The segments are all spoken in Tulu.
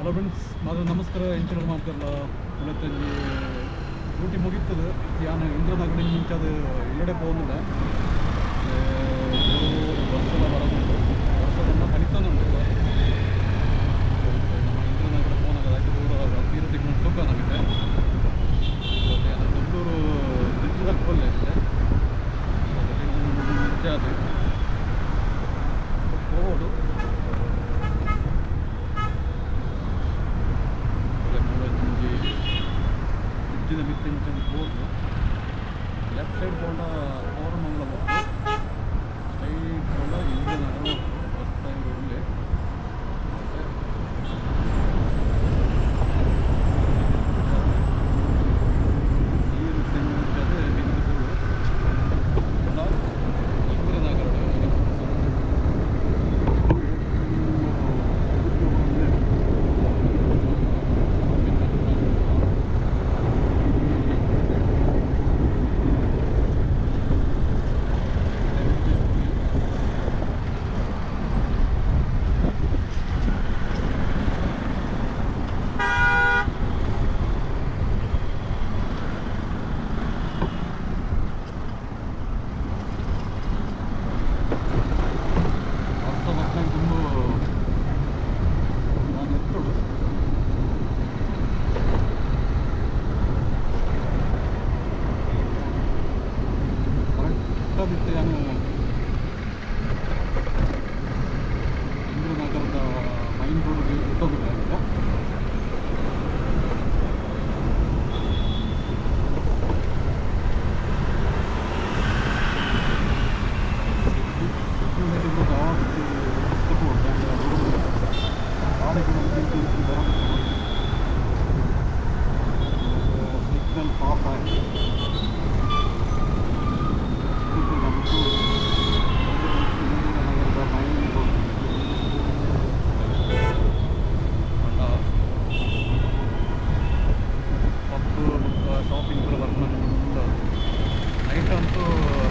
ಹಲೋ ಫ್ರೆಂಡ್ಸ್, ಮಾತ್ರ ನಮಸ್ಕಾರ. ಎಂಚಿನ ಮಾತಾಡಲ್ಲ ಮುಲತ್ತಂಜಿ ಡ್ಯೂಟಿ ಮುಗೀತದೆ. ಯಾನ್ ಇಂದ್ರನಗರ ಇಂಚದ ಇಲ್ಲಡೆ ಪೋಂದುಲ್ಲೆ. ವರ್ಷದ ಬರೋದುಂಟು, ವರ್ಷದನ್ನ ಕಣಿತನುಂಟು. ನಮ್ಮ ಇಂದ್ರನಗರ ಪೋನಾಗ ಅದಕ್ಕೆ ಪೂರ ತೀರ ತಿಂಗಳು ಸುಖ ನಮಗೆ. ಮತ್ತೆ ಅದು ಬೆಂಗಳೂರು ಬ್ರಿಡ್ಜ್ ಪೋಲೆ ಅದು ಪೋಡು. ಮೂಲಂಜಿ ಬ್ರಿಡ್ಜಿನ ಮಿತ್ತೆಂಚ ಪೋದು ಲೆಫ್ಟ್ ಸೈಡ್ ಪೋಂಡ ಕೋರಮಂಗಲ ಬಸ್ಸು, ಸ್ಟ್ರೈಟ್ ಪೋಂಡ ಇಂದ್ರನಗರ ಬಸ್ ಸ್ಟ್ಯಾಂಡ್ ಉಳ್ಳೆ. ನೀರು ತೆಂಚದ ಮಿತ್ತು ಪೋಡು ಇಂದ್ರನಗರ. ವರ್ಷ ಮಕ್ಕಳಿಗೆ ತುಂಬ ನಾನು ಎತ್ತೋಡು. ಕರೆಕ್ಟಾದಿತ್ತು. ನಾನು ಇಂದ್ರನಗರದ ಮೈನ್ ರೋಡ್ಗೆ ಎತ್ತೋದಿಲ್ಲ ಈಗ. ಸಿಗ್ನಲ್ ಜಾಸ್ತಿ ರೋಡ್ ಸಿಗ್ನಲ್ ಪಾಸ್ ಆಗಿ ನಮ್ಮದು ಇಂದಿರಾನಗರದ ಮೈನ್ ರೋಡ್. ಪಬ್ ಬೊಕ್ಕ ಶಾಪಿಂಗ್ ಪೂರ ಬರ್ಪುನ ಫುಲ್. ನೈಟ್ ಅಂತೂ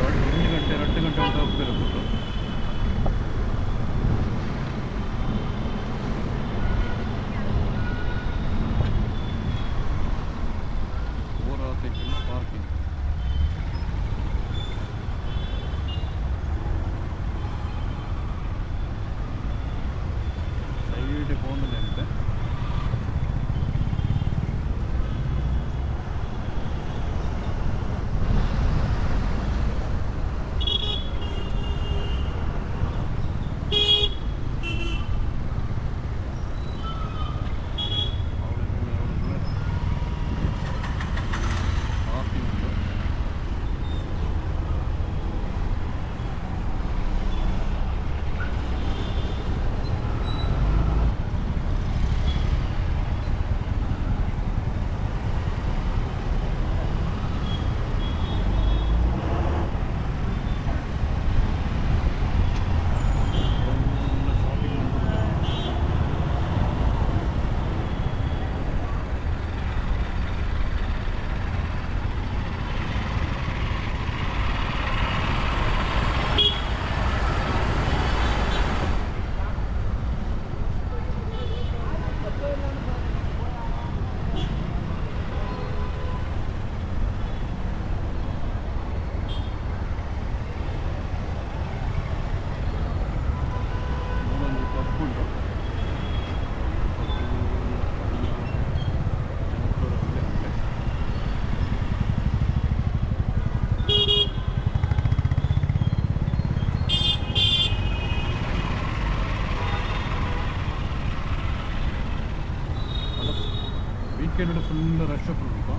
1 ಗಂಟೆ 2 ಗಂಟೆ ಉಂಟು ಹೋಗ್ತಾರೆ ಫುಲ್ಲು. ಪೂರ ಸೈಕಲ್ ಪಾರ್ಕಿಂಗ್. ಸೈಡ್ ಪೋಂದುಲ್ಲೆ ಅಂತೆ. ಪಾರ್ಕಿಂಗ್ ಉಂಟು. ಫುಲ್ ಶಾಪಿಂಗ್ ಮಾಡ್ತಾರೆ. ಮೂಲೊಂಜಿ ಪಬ್ ಉಂಟು. ಪಬ್ ಜನಕ್ಕುಲು ಉಲ್ಲೆರ್ ಅಂತೆ. ವೀಕೆಂಡ್ ಫುಲ್ ರಶ್ ಉಪ್ಪುಂಡು.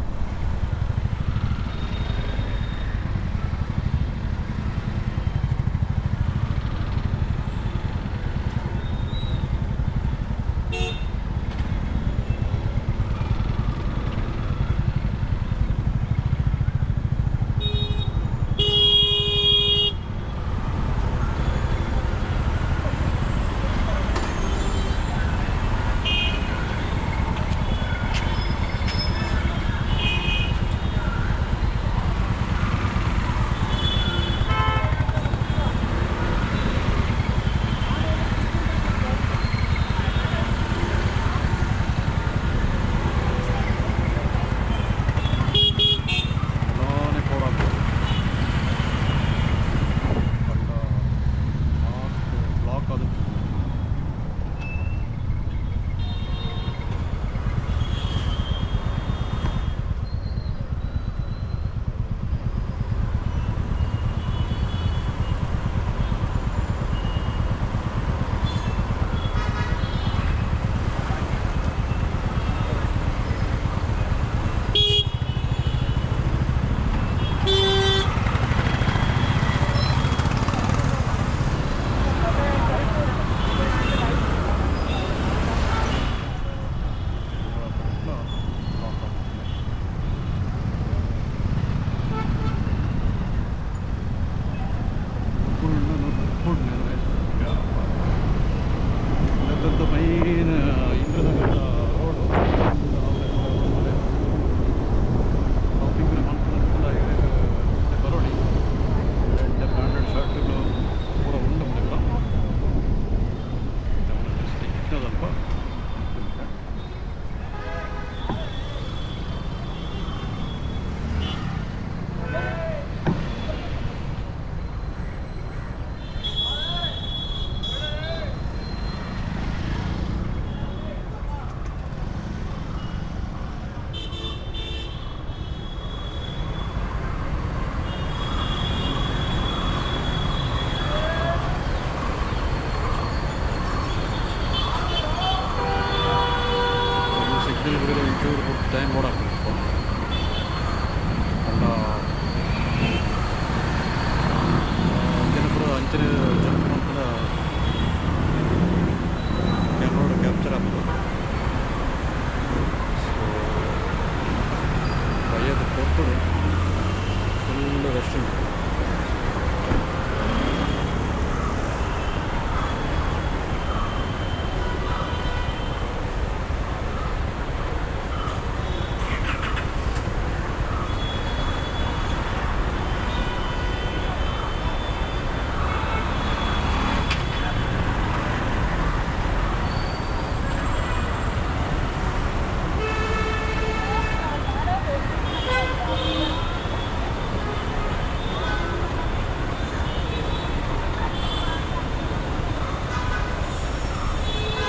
ಚೂರು ಟೈಮ್ ಬೋಡಾಪುಂಡು ಪಂಡ ಜನಪುರ ಅಂಚನೆ ಜಂಪ್ ಮಲ್ಪುನ ಕ್ಯಾಮ್ರಾಡ್ ಕ್ಯಾಪ್ಚರ್ ಆಪುಂಡು. ಸೊ ಬಯ್ಯದ ಪೊರ್ತುಡು ಫುಲ್ ರಶ್ ಉಂಟು.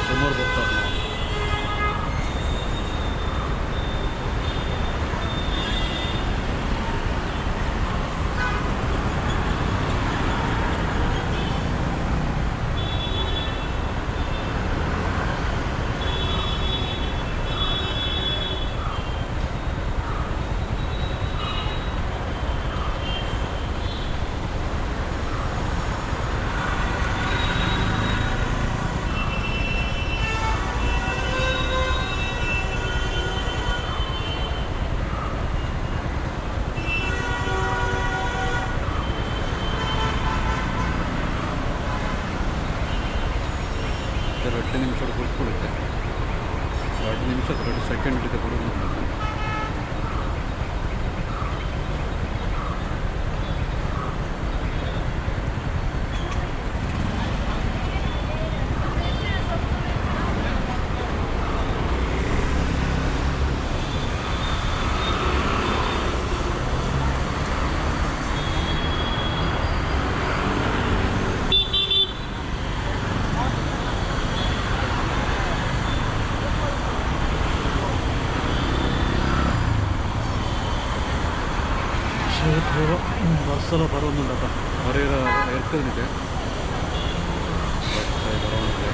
ಸುಮಾರು ಬರ್ತಾರೆ ನಾವು. 2 ನಿಮಿಷ ಕುತ್ಕೊಳ್ಳುತ್ತೆ. 2 ನಿಮಿಷ 2 ಸೆಕೆಂಡ್ ಹಿಡಿದು ಕೊಡೋದು. ಬಸ್ಸೆಲ್ಲ ಬರೋದುಂಟಪ್ಪ, ಬರೀರ ಇರ್ತದೆ. ಬಟ್ ಬರೋದಿದೆ.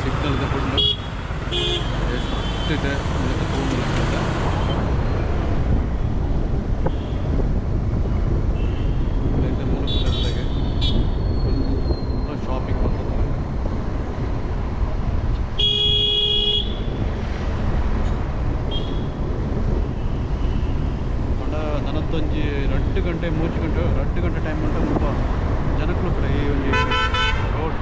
ಸಿಗ್ನಲ್ ಇದೆ, ಫುಲ್ಲು ಎಷ್ಟಿದೆ ಫುಲ್ ಶಾಪಿಂಗ್ ಬರ್ತದೆ. ಪಂಡ ನನತ್ತೊಂಜಿ 2 ಗಂಟೆ 3 ಗಂಟೆ 2 ಗಂಟೆ ಟೈಮ್ ಉಂಟು. ಮುಲ್ಪ ಜನಕ್ಕೂ ಕೂಡ ಈ ಒಂಜಿ ರೋಡ್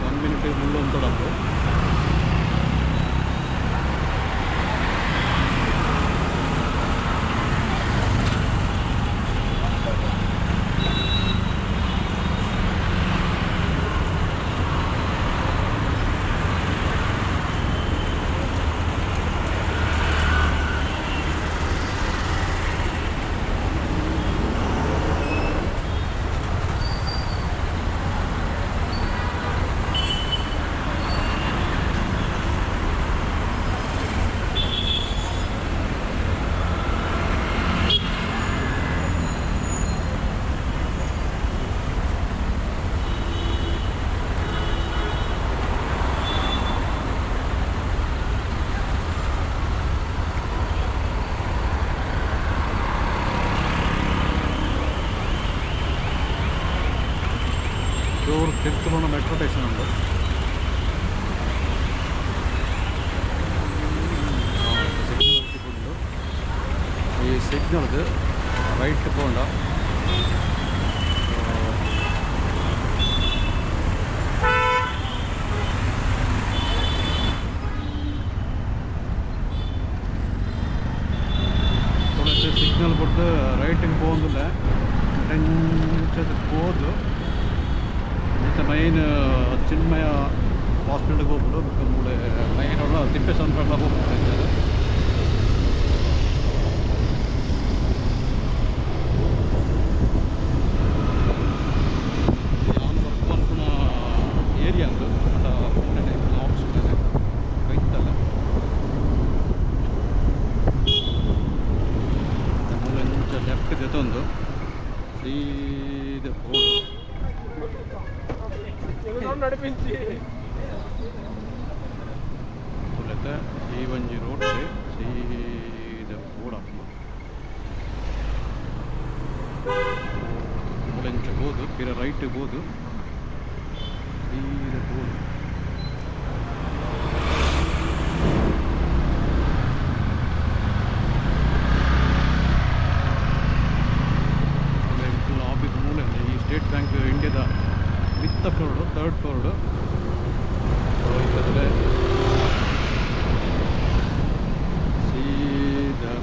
1 ಮಿನಿಟ್ ಮುಳ್ಳು ಅಂತಡಪ್ಪು. ತಿರ್ತುಲೋಣ ಮೆಟ್ರೋ ಸ್ಟೇಷನ್ ಉಂಟು. ಸಿಗ್ನಲ್ ಉಂಟು. ಈ ಸಿಗ್ನಲ್ದು ರೈಟ್ ಪೋಂಡ ಸಿಗ್ನಲ್ ಕೊಡ್ದು ರೈಟಿಗೆ ಪೋಂದಿಲ್ಲ ಟೆಂಚದ ಪೋದು ಇತ್ತ ಮೈನ್ ಚಿನ್ಮಯ ಹಾಸ್ಪಿಟಲ್ಗೆ ಹೋಗ್ಬಿಡು ಮೂಳೆ ಮೈನ್ ಉಳ್ಳ ತಿಪ್ಪೇಸಂದ್ರ ಹೋಗ್ಬಿಟ್ಟು. ಯಾನ್ ವರ್ಕ್ ಮಲ್ಪುನ ಏರಿಯಾ ಅಂದು ಆಫೀಸ್ ಬೈತಲ್ಲ ಮೂಲೆಂಚ ಲೆಫ್ಟ್ ಜೊತೆ ಸೀದಾ ಬೋರ್ಡ್. ಈ ಒಂಜಿ ರೋಡ್ ಸೀದಾ ಬೋರ್ಡ್ ಹಾಕುವ ಮೂಲೆಂಚ ಬೋದು ಪಿರ ರೈಟ್ ಬೋದು ಸೀದಾ ಬೋರ್ಡ್. ಆಫೀಸ್ ಮೂಲೆ ಈ ಸ್ಟೇಟ್ ಬ್ಯಾಂಕ್ ಇಂಡಿಯಾದ ಮಿತ್ತ floor, third floor. ಇತ್ತದ್ರೆ ಸೀದಾ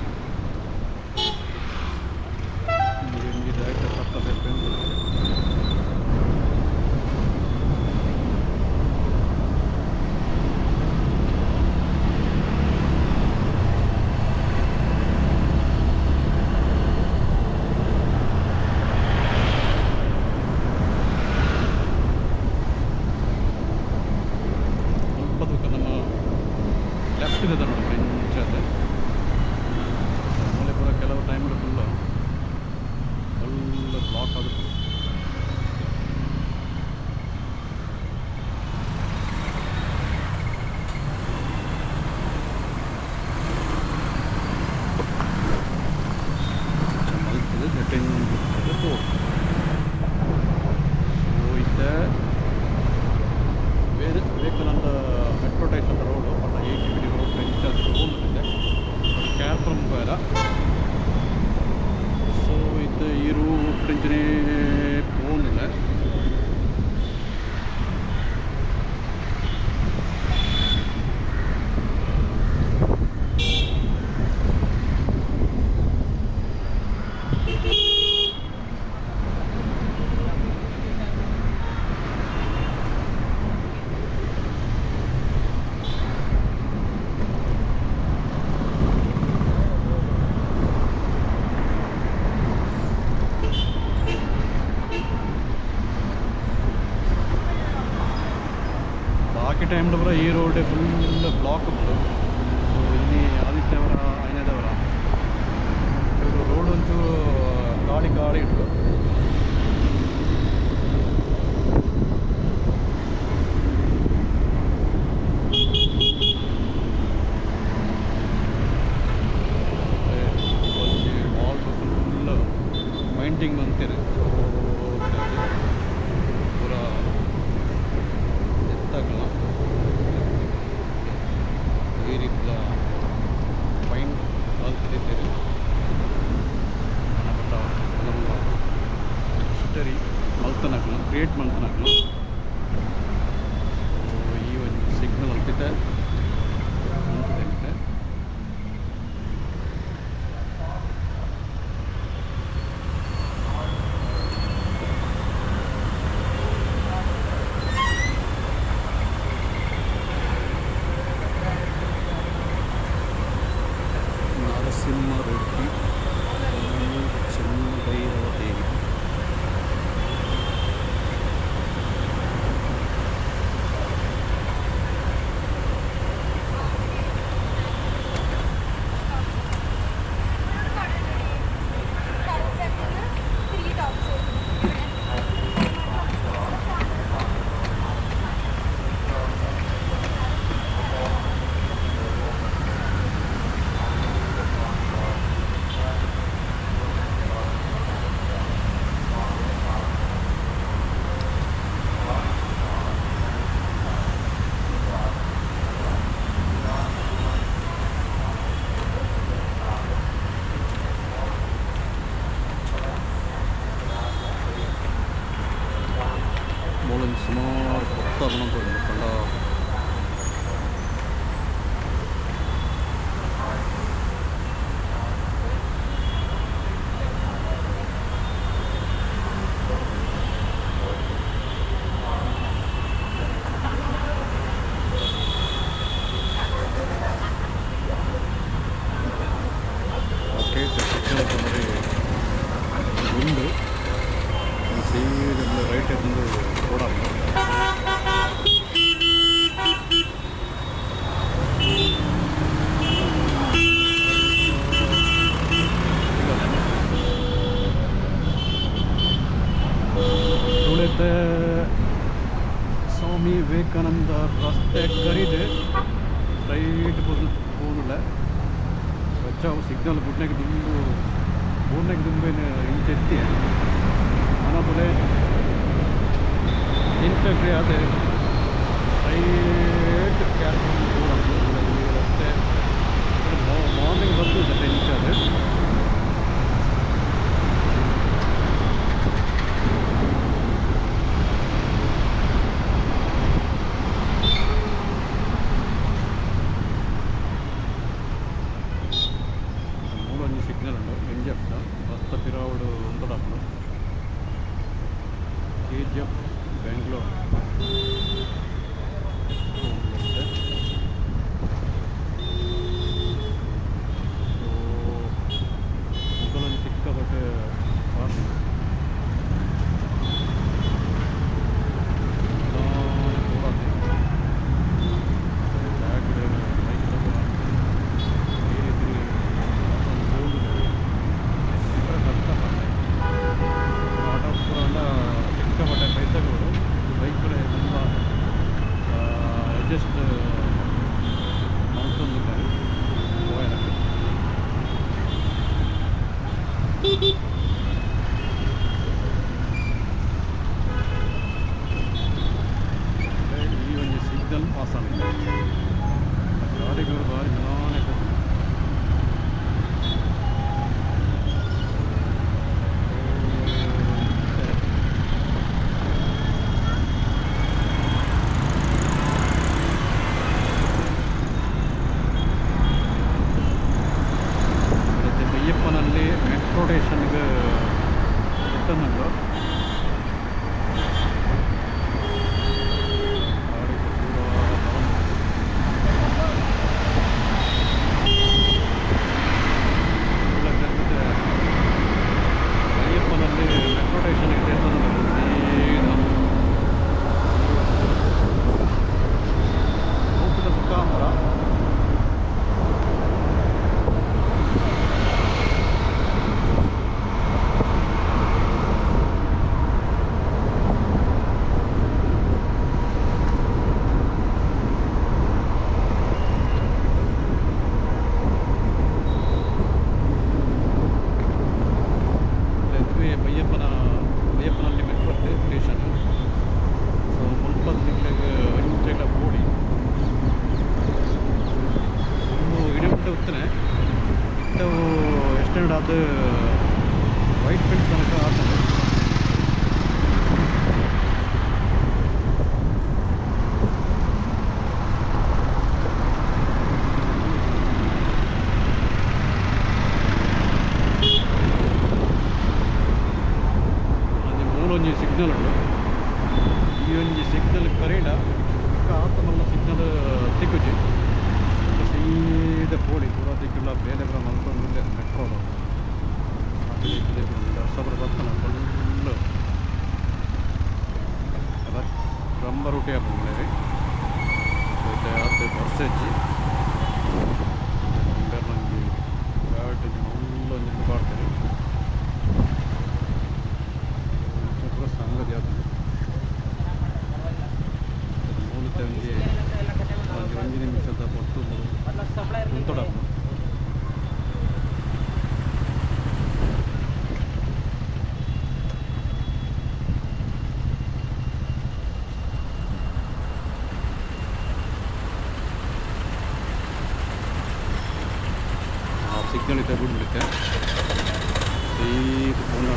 ಲೆಫ್ಟ್ ಇದೆ ನೋಡಿ ಇಂಚದ ಆಮೇಲೆ ಪೂರ ಕೆಲವು time full full block ಆಗುತ್ತೆ. ಇತ್ತೆ ವಿವೇಕಾನಂದ metro station road ಪಟ್ಟ 80 ಬಿಡಿ ರೋಡ್ ಇಂಚಾರ್ಜ್ ಹೋಗಿದೆ ಕೇರ್ಫುಲ್ ಮುಖಾರ. ಸೊ ಇದು ಈ ರೂಟ್ ಇಂಚನೇ ಹೋಗಿಲ್ಲ. ಬಾಕಿ ಟೈಮ್ ಪೂರ ಈ road full block ಉಂಟು. ಸೊ ಇಲ್ಲಿ ಆದಿತ್ಯವರ ಐನದವರ ಇವರು ರೋಡ್ ಅಂತೂ ಗಾಳಿ ಗಾಳಿ ಉಂಟು. Wall full painting ಅಂತೀರಿ. ಸೊ ಪೂರ ಎತ್ತಾಗಲ್ಲ ಈ ರೀತಿಯ ಪೈಂಟ್ ಆಗ್ತಿದ್ದೀರಿ. ಆಪುನ ಪಂಡ ಉಂಡು ಸೀದಾ ರೈಟ್ ಎತ್ತೊಂದು ರೋಡ್ ಆಪುಂಡು. ತುಳಿತೆ ಸ್ವಾಮಿ ವಿವೇಕಾನಂದ ರಸ್ತೆ ಕರಿದು ಸ್ಟ್ರೈಟ್ ಪೋನುಲ್ಲ ಬಚ್ಚ ಸಿಗ್ನಲ್ ಬುಡ್ನೆಗ್ ದುಂಬು ಬೂರ್ನೆಗ್ ದುಂಬೇನು ಇಂಚ ಎತ್ತಿ ನನ ತುಲೆ ಇನ್ಫೆಕ್ಟ್ರಿ ಆತೆ ಸ್ಟ್ರೈಟ್ ಕ್ಯಾರ್ಕೊಂಡು ಈ ರಸ್ತೆ ಮಾರ್ನಿಂಗ್ ಬಂದು ಜೊತೆ ಇಂಚ ಅದು ಮೂರೊಂಜಿ ಸಿಗ್ನಲ್ ಉಂಡು ಎಂ ಜಿ ಎಫ್ ಬಸ್ತ ಪಿರಾವುಡು ಉಂತುಡಾಪುಂಡು ಕೆ ಜಿ ಎಫ್ ಬೆಂಗ್ಳೂರು ಸೊ ಮುಗಲೊಂಜಿ ಸಿಕ್ಕಾಪಟ್ಟೆ ಪಾರ್ಕ್ ಈ ರೀತಿ ಕಷ್ಟ ಪಟ್ಟೆ ಆಟೋ ಪೂರ ಸಿಕ್ಕಾಪಟ್ಟೆ ಪೈಸೆಗಳು ಬೈಕ್ಗಳೇ ತುಂಬ ಅಡ್ಜಸ್ಟ್ ಮಲ್ತೊಂದಿದ್ದಾರೆ ಪೋಯೆರೆ. ಈ ಒಂಜಿ ಸಿಗ್ನಲ್ ಪಾಸ್ ಆಗಿದೆ ಗಾಡಿಗಳು ಭಾರಿ ನಿಧಾನಕ್ಕೆ ಪೋಪುಂಡು. ಮತ್ತೆ ಬೈಯಪ್ಪನಲ್ಲಿ ಮೆಟ್ರೋ ಸ್ಟೇಷನ್ಗೆ ಎತ್ತೊಂದುಂಡು. ಗಾಡಿ ಪೂರ ಬರೊಂದುಂಡು. ಬೈಯಪ್ಪನಲ್ಲಿ ಮೆಟ್ರೋ ಸ್ಟೇಷನ್ಗೆ ಎತ್ತೊಂದುಂಡು ಸೀದಾ ಊಟದ ಮುಖಾಂತರ. ಇದುವೇ ಬೈಯಪ್ಪನಲ್ಲಿ ಮೆಟ್ರೋ ಸ್ಟೇಷನ್. ಸೊ ಮುಲ್ಪದ ನಿಕ್ಲೆಗ್ ಒಂಜೆಲ ಬೋಡಿ ದುಂಬು ಇಡೆ ಮುಟ್ಟ ಉತ್ತನೆ ಇತ್ತವು ಎಕ್ಸ್ಟೆಂಡ್ ಆದ್ ವೈಟ್ ಫೀಲ್ಡ್ ತನಕ ಆತುಂಡು. ಒಂಜಿ ಮೂಲೊಂಜಿ ಸಿಗ್ನಲ್ ಉಂಡು. ಈ ಒಂಜಿ ಸಿಗ್ನಲ್ ಕರೀಡ ಬೊಕ್ಕ ಆತ ಮಲ್ಲ ಸಿಗ್ನಲ್ ತಿಕ್ಕುಜಿ. ಸೀದಾ ಪೋಡಿ ಪೂರ ದಿಕ್ಕುಲ ಬೇಲೆ ಪೂರ ಮಲ್ತೊಂದುಲ್ಲೆರ್ ಮೆಟ್ರೋದ ಸಬರ ಬತ್ತನ ಫುಲ್ ರಂಬ ರೂಟಿ ಆಪುಂಡು. ಇತ್ತೆ ಆತ್ ಬರ್ಸ ಇಜ್ಜಿ ಒಂಜಿ ಬ್ಯಾಟ್ ಒಂಜಿ ಮಲ್ಲ ಒಂಜಿ ಪಾಡ್ದೆರ್. ಇಂಚ ಪೂರ ಸಂಗತಿ ಆತುಂಡು. ಮೂಲತ ಒಂಜಿ ಒಂಜಿ ಒಂಜಿ ನಿಮಿಷದ ಪೊರ್ತು ಉಂತೊಡಾಪುಂಡು. ಆ ಸಿಗ್ನಲ್ ಇತ್ತೆ ಬುಡ್ಲಿತ್ತೆ ಸೀದ ಪೋಂಡ.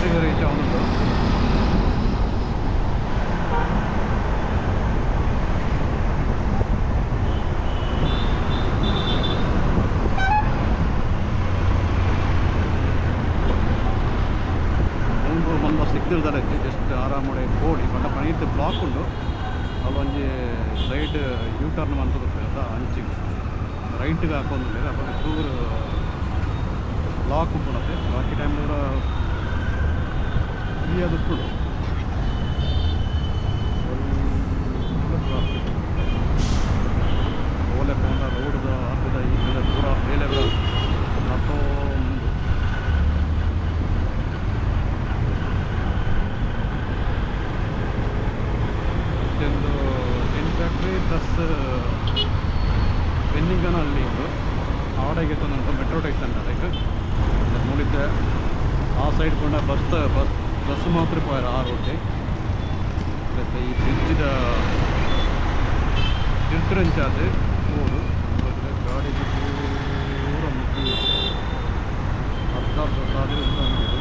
ಫ್ಯಾಕ್ಟ್ರಿಗೆ ರೀಚ್ ಆಗುಂಟು. ಮಲ್ಲ ಸಿಗ್ನಲ್ ದಾರ ಜಸ್ಟ್ ಆರಾಮಡೆ ಪೋಡಿ ಪಂಡ ಪನೀತ್ ಬ್ಲಾಕ್ ಉಂಡು. ಅಲ್ಲೊಂಜಿ side U turn ಮಂತದ ಅಂಚಿಗೆ ರೈಟ್ಗೆ ಹಾಕೊಂದಿಲ್ಲ ಅప్పుడు ಚೂರು ಬ್ಲಾಕ್ ಉಪ್ಪುಂಡತೆ. ಬಾಕಿ ಟೈಮ್ ಪೂರ ಫ್ರೀ ಅದು ಉಪ್ಪುಂಡು. ಫುಲ್ ಟ್ರಾಫಿಕ್ ಓಲೆ ಪೋಂಡ ರೋಡ್ದ ಅರ್ಧದ ಈ ಪೂರ ಬೇಲೆ ನತ್ತೊಂದು. ಇತ್ತೊಂದು tin factory plus ಬೆನ್ನಿಂಗನಲ್ಲಿ ಉಂಟು. ಆಡೆಗೆ ಉಂಟು ಮೆಟ್ರೋ ಸ್ಟೇಷನ್ ಅದಕ್ಕೆ ನೋಡಿದ್ದೆ. ಆ ಸೈಡ್ ಕೊಂಡ bus bus bus ಮಾತ್ರ ಪೋಯರ ಆ ರೋಡ್. ಮತ್ತು ಈ ಬ್ರಿಡ್ಜಿದ ತಿರ್ತರಂಚಾದ ರೋಡು. ಗಾಡಿಗೆ ಪೂರ ಮುಗಿ ಅರ್ಧ ಅರ್ಧ ಸಾಧ್ಯ ಉಂಟು.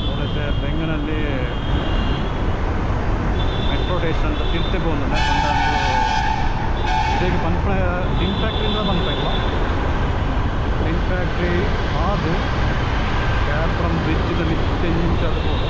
ಅವರತ್ತೆ ಬೆಂಗನಲ್ಲಿ ಮೆಟ್ರೋ ಸ್ಟೇಷನ್ ಅಂತ ತಿರ್ತೆ ಪೋಂದುಂಡು. ಪಂಡ ಇದಕ್ಕೆ ಪನ್ಪ ಟಿನ್ ಫ್ಯಾಕ್ಟ್ರಿಯಿಂದ ಪನ್ಪ ಟಿನ್ ಫ್ಯಾಕ್ಟ್ರಿ ಆದು ಕ್ಯಾಪ್ರಮ್ ಬ್ರಿಡ್ಜ್ದ ಮಿತ್ತೆಂಚಾದ ಪೋಡು.